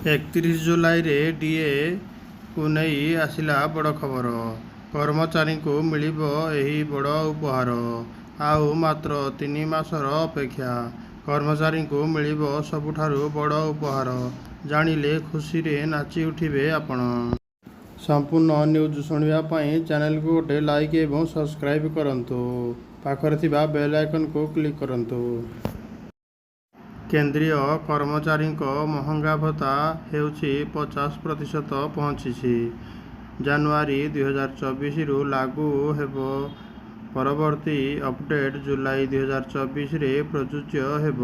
31 ଜୁଲାଇରେ ଡିଏକୁ ନେଇ ଆସିଲା ବଡ଼ ଖବର। କର୍ମଚାରୀଙ୍କୁ ମିଳିବ ଏହି ବଡ଼ ଉପହାର। ଆଉ ମାତ୍ର 3 ମାସର ଅପେକ୍ଷା। କର୍ମଚାରୀଙ୍କୁ ମିଳିବ ସବୁଠାରୁ ବଡ଼ ଉପହାର। ଜାଣିଲେ ଖୁସିରେ ନାଚି ଉଠିବେ ଆପଣ। ସମ୍ପୂର୍ଣ୍ଣ ନ୍ୟୁଜ୍ ଶୁଣିବା ପାଇଁ ଚ୍ୟାନେଲକୁ ଗୋଟେ ଲାଇକ୍ ଏବଂ ସବସ୍କ୍ରାଇବ୍ କରନ୍ତୁ। ପାଖରେ ଥିବା ବେଲ୍ ଆଇକନକୁ କ୍ଲିକ୍ କରନ୍ତୁ। କେନ୍ଦ୍ରୀୟ କର୍ମଚାରୀଙ୍କ ମହଙ୍ଗା ଭତ୍ତା ହେଉଛି 50% ପହଞ୍ଚିଛି। ଜାନୁଆରୀ 2024ରୁ ଲାଗୁ ହେବ, ପରବର୍ତ୍ତୀ ଅପଡେଟ୍ ଜୁଲାଇ 2024ରେ ପ୍ରଯୁଜ୍ୟ ହେବ।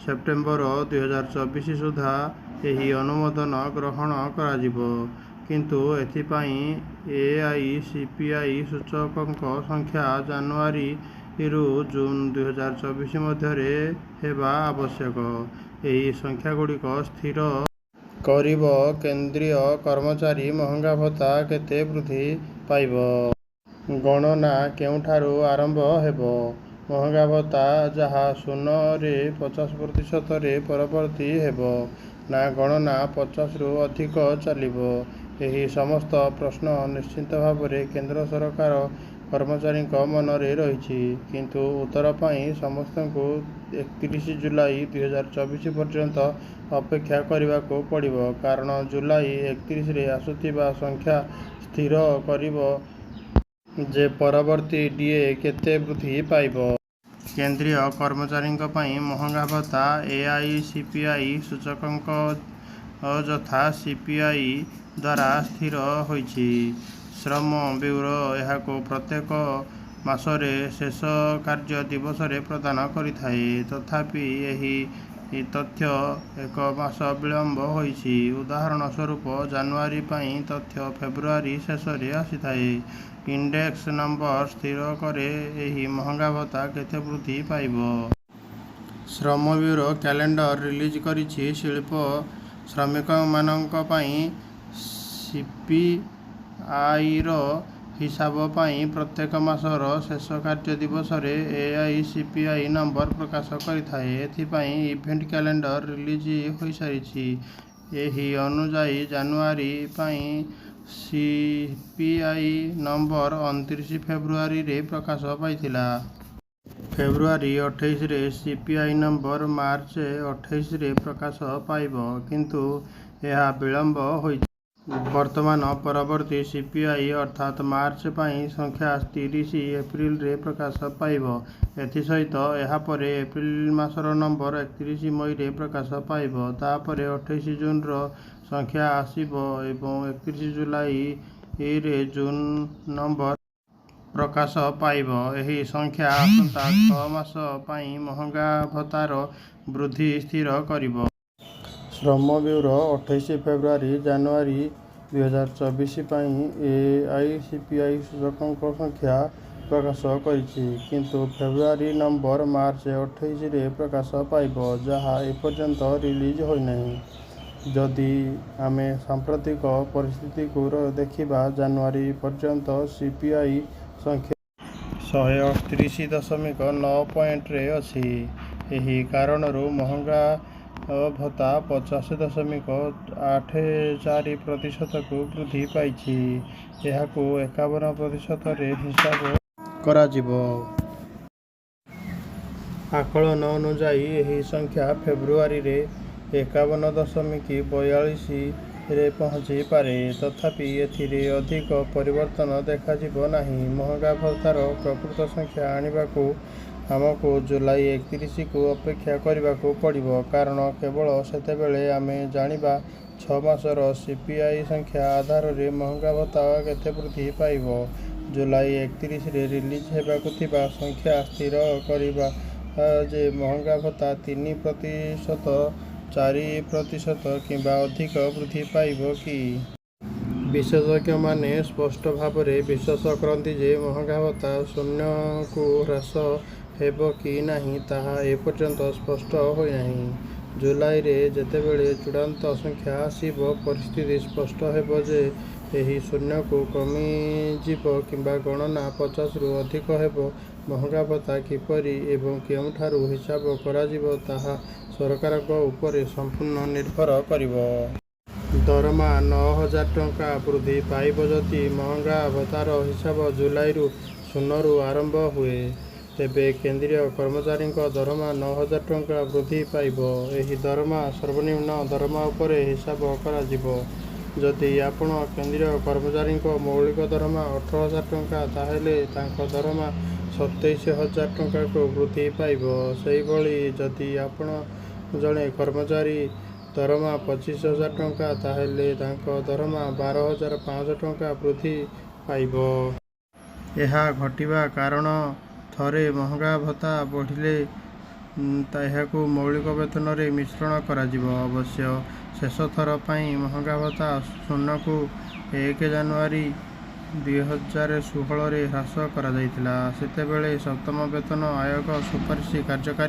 ସେପ୍ଟେମ୍ବର 2024 ସୁଦ୍ଧା ଏହି ଅନୁମୋଦନ ଗ୍ରହଣ କରାଯିବ। କିନ୍ତୁ ଏଥିପାଇଁ ଏଆଇସିପିଆଇ ସୂଚକଙ୍କ ସଂଖ୍ୟା ଜାନୁଆରୀରୁ ଜୁନ୍ 2024 ମଧ୍ୟରେ ହେବା ଆବଶ୍ୟକ। ଏହି ସଂଖ୍ୟାଗୁଡ଼ିକ ସ୍ଥିର କରିବ କେନ୍ଦ୍ରୀୟ କର୍ମଚାରୀ ମହଙ୍ଗା ଭତ୍ତା କେତେ ବୃଦ୍ଧି ପାଇବ। ଗଣନା କେଉଁଠାରୁ ଆରମ୍ଭ ହେବ? ମହଙ୍ଗା ଭତ୍ତା ଯାହା ଶୂନରେ 50 ପ୍ରତିଶତରେ ପରବର୍ତ୍ତୀ ହେବ, ନା ଗଣନା 50ରୁ ଅଧିକ ଚାଲିବ? ଏହି ସମସ୍ତ ପ୍ରଶ୍ନ ନିଶ୍ଚିତ ଭାବରେ କେନ୍ଦ୍ର ସରକାର କର୍ମଚାରୀଙ୍କ ମନରେ ରହିଛି। କିନ୍ତୁ ଉତ୍ତର ପାଇଁ ସମସ୍ତଙ୍କୁ 31 ଜୁଲାଇ 2024 ପର୍ଯ୍ୟନ୍ତ ଅପେକ୍ଷା କରିବାକୁ ପଡ଼ିବ, କାରଣ ଜୁଲାଇ 31ରେ ଆସୁଥିବା ସଂଖ୍ୟା ସ୍ଥିର କରିବ ଯେ ପରବର୍ତ୍ତୀ ଡିଏ କେତେ ବୃଦ୍ଧି ପାଇବ। କେନ୍ଦ୍ରୀୟ କର୍ମଚାରୀଙ୍କ ପାଇଁ ମହଙ୍ଗା ଭତ୍ତା ଏଆଇସିପିଆଇ ସୂଚକାଙ୍କ ଯଥା ସିପିଆଇ ଦ୍ୱାରା ସ୍ଥିର ହୋଇଛି। ଶ୍ରମ ବ୍ୟୁରୋ ଏହାକୁ ପ୍ରତ୍ୟେକ ମାସରେ ଶେଷ କାର୍ଯ୍ୟ ଦିବସରେ ପ୍ରଦାନ କରିଥାଏ। ତଥାପି, ଏହି ତଥ୍ୟ ଏକ ମାସ ବିଳମ୍ବ ହୋଇଛି। ଉଦାହରଣ ସ୍ୱରୂପ, ଜାନୁଆରୀ ପାଇଁ ତଥ୍ୟ ଫେବୃଆରୀ ଶେଷରେ ଆସିଥାଏ। ଇଣ୍ଡେକ୍ସ ନମ୍ବର ସ୍ଥିର କରେ ଏହି ମହଙ୍ଗା ଭତ୍ତା କେତେ ବୃଦ୍ଧି ପାଇବ। ଶ୍ରମ ବ୍ୟୁରୋ କ୍ୟାଲେଣ୍ଡର ରିଲିଜ୍ କରିଛି। ଶିଳ୍ପ ଶ୍ରମିକମାନଙ୍କ ପାଇଁ ସିପିଆଇର ହିସାବ ପାଇଁ ପ୍ରତ୍ୟେକ ମାସର ଶେଷ କାର୍ଯ୍ୟ ଦିବସରେ ଏଆଇସିପିଆଇ ନମ୍ବର ପ୍ରକାଶ କରିଥାଏ। ଏଥିପାଇଁ ଇଭେଣ୍ଟ କ୍ୟାଲେଣ୍ଡର ରିଲିଜ୍ ହୋଇସାରିଛି। ଏହି ଅନୁଯାୟୀ ଜାନୁଆରୀ ପାଇଁ ସିପିଆଇ ନମ୍ବର 29 ଫେବୃଆରୀରେ ପ୍ରକାଶ ପାଇଥିଲା। ଫେବୃଆରୀ 28ରେ ସିପିଆଇ ନମ୍ବର ମାର୍ଚ୍ଚ 28ରେ ପ୍ରକାଶ ପାଇବ, କିନ୍ତୁ ଏହା ବିଳମ୍ବ ହୋଇଛି। ବର୍ତ୍ତମାନ ପରବର୍ତ୍ତୀ ସିପିଆଇ ଅର୍ଥାତ୍ ମାର୍ଚ୍ଚ ପାଇଁ ସଂଖ୍ୟା 30 ଏପ୍ରିଲରେ ପ୍ରକାଶ ପାଇବ। ଏଥି ସହିତ, ଏହା ପରେ ଏପ୍ରିଲ ମାସର ନମ୍ବର 31 ମଇରେ ପ୍ରକାଶ ପାଇବ। ତା'ପରେ 28 ଜୁନର ସଂଖ୍ୟା ଆସିବ ଏବଂ 31 ଜୁଲାଇରେ ଜୁନ୍ ନମ୍ବର ପ୍ରକାଶ ପାଇବ। ଏହି ସଂଖ୍ୟା ଆସନ୍ତା 6 ମାସ ପାଇଁ ମହଙ୍ଗା ଭତ୍ତାର ବୃଦ୍ଧି ସ୍ଥିର କରିବ। ଶ୍ରମ ବ୍ୟୁରୋ 28 ଫେବୃଆରୀ ଜାନୁଆରୀ 2024 ପାଇଁ ଏଆଇସିପିଆଇ ସୂଚକଙ୍କ ସଂଖ୍ୟା ପ୍ରକାଶ କରିଛି, କିନ୍ତୁ ଫେବୃଆରୀ ନମ୍ବର ମାର୍ଚ୍ଚ 28ରେ ପ୍ରକାଶ ପାଇବ, ଯାହା ଏପର୍ଯ୍ୟନ୍ତ ରିଲିଜ୍ ହୋଇନାହିଁ। ଯଦି ଆମେ ସାମ୍ପ୍ରତିକ ପରିସ୍ଥିତିକୁ ଦେଖିବା, ଜାନୁଆରୀ ପର୍ଯ୍ୟନ୍ତ ସିପିଆଇ ସଂଖ୍ୟା 138.9 ପଏଣ୍ଟରେ ଅଛି। ଏହି କାରଣରୁ ମହଙ୍ଗା ଭତ୍ତା 50.84 ପ୍ରତିଶତକୁ ବୃଦ୍ଧି ପାଇଛି। ଏହାକୁ 51 ପ୍ରତିଶତରେ ହିସାବ କରାଯିବ। ଆକଳନ ଅନୁଯାୟୀ ଏହି ସଂଖ୍ୟା ଫେବୃଆରୀରେ 51.42ରେ ପହଞ୍ଚିପାରେ। ତଥାପି, ଏଥିରେ ଅଧିକ ପରିବର୍ତ୍ତନ ଦେଖାଯିବ ନାହିଁ। ମହଙ୍ଗା ଭତ୍ତାର ପ୍ରକୃତ ସଂଖ୍ୟା ଜାଣିବାକୁ ଆମକୁ ଜୁଲାଇ 31କୁ ଅପେକ୍ଷା କରିବାକୁ ପଡ଼ିବ, କାରଣ କେବଳ ସେତେବେଳେ ଆମେ ଜାଣିବା 6 ମାସର ସିପିଆଇ ସଂଖ୍ୟା ଆଧାରରେ ମହଙ୍ଗା ଭତ୍ତା କେତେ ବୃଦ୍ଧି ପାଇବ। ଜୁଲାଇ 31ରେ ରିଲିଜ୍ ହେବାକୁ ଥିବା ସଂଖ୍ୟା ସ୍ଥିର କରିବ ଯେ ମହଙ୍ଗା ଭତ୍ତା 3%, 4% କିମ୍ବା ଅଧିକ ବୃଦ୍ଧି ପାଇବ କି। ବିଶେଷଜ୍ଞମାନେ ସ୍ପଷ୍ଟ ଭାବରେ ବିଶ୍ୱାସ କରନ୍ତି ଯେ ମହଙ୍ଗା ଭତ୍ତା ଶୂନ୍ୟକୁ ହ୍ରାସ ହେବ କି ନାହିଁ ତାହା ଏପର୍ଯ୍ୟନ୍ତ ସ୍ପଷ୍ଟ ହୋଇନାହିଁ। ଜୁଲାଇରେ ଯେତେବେଳେ ଚୂଡ଼ାନ୍ତ ସଂଖ୍ୟା ଆସିବ, ପରିସ୍ଥିତି ସ୍ପଷ୍ଟ ହେବ ଯେ ଏହି ଶୂନ୍ୟକୁ କମିଯିବ କିମ୍ବା ଗଣନା 50ରୁ ଅଧିକ ହେବ। ମହଙ୍ଗା ଭତ୍ତା କିପରି ଏବଂ କେଉଁଠାରୁ ହିସାବ କରାଯିବ ତାହା ସରକାରଙ୍କ ଉପରେ ସମ୍ପୂର୍ଣ୍ଣ ନିର୍ଭର କରିବ। ଦରମା 9,000 ଟଙ୍କା ବୃଦ୍ଧି ପାଇବ ଯଦି ମହଙ୍ଗା ଭତ୍ତାର ହିସାବ ଜୁଲାଇରୁ ଶୂନରୁ ଆରମ୍ଭ ହୁଏ, ତେବେ କେନ୍ଦ୍ରୀୟ କର୍ମଚାରୀଙ୍କ ଦରମା 9,000 ଟଙ୍କା ବୃଦ୍ଧି ପାଇବ। ଏହି ଦରମା ସର୍ବନିମ୍ନ ଦରମା ଉପରେ ହିସାବ କରାଯିବ। ଯଦି ଆପଣ କେନ୍ଦ୍ରୀୟ କର୍ମଚାରୀଙ୍କ ମୌଳିକ ଦରମା 18,000 ଟଙ୍କା, ତାହେଲେ ତାଙ୍କ ଦରମା 27,000 ଟଙ୍କାକୁ ବୃଦ୍ଧି ପାଇବ। ସେହିଭଳି ଯଦି ଆପଣ ଜଣେ କର୍ମଚାରୀ ଦରମା 25,000 ଟଙ୍କା, ତାହେଲେ ତାଙ୍କ ଦରମା 12,500 ଟଙ୍କା ବୃଦ୍ଧି ପାଇବ। ଏହା ଘଟିବା କାରଣ ଥରେ ମହଙ୍ଗା ଭତ୍ତା ବଢ଼ିଲେ ଏହାକୁ ମୌଳିକ ବେତନରେ ମିଶ୍ରଣ କରାଯିବ। ଅବଶ୍ୟ ଶେଷ ଥର ପାଇଁ ମହଙ୍ଗା ଭତ୍ତା ଶୂନକୁ 1 ଜାନୁଆରୀ, 2016ରେ ହ୍ରାସ କରାଯାଇଥିଲା। ସେତେବେଳେ ସପ୍ତମ ବେତନ ଆୟୋଗ ସୁପାରିଶ କାର୍ଯ୍ୟକାରୀ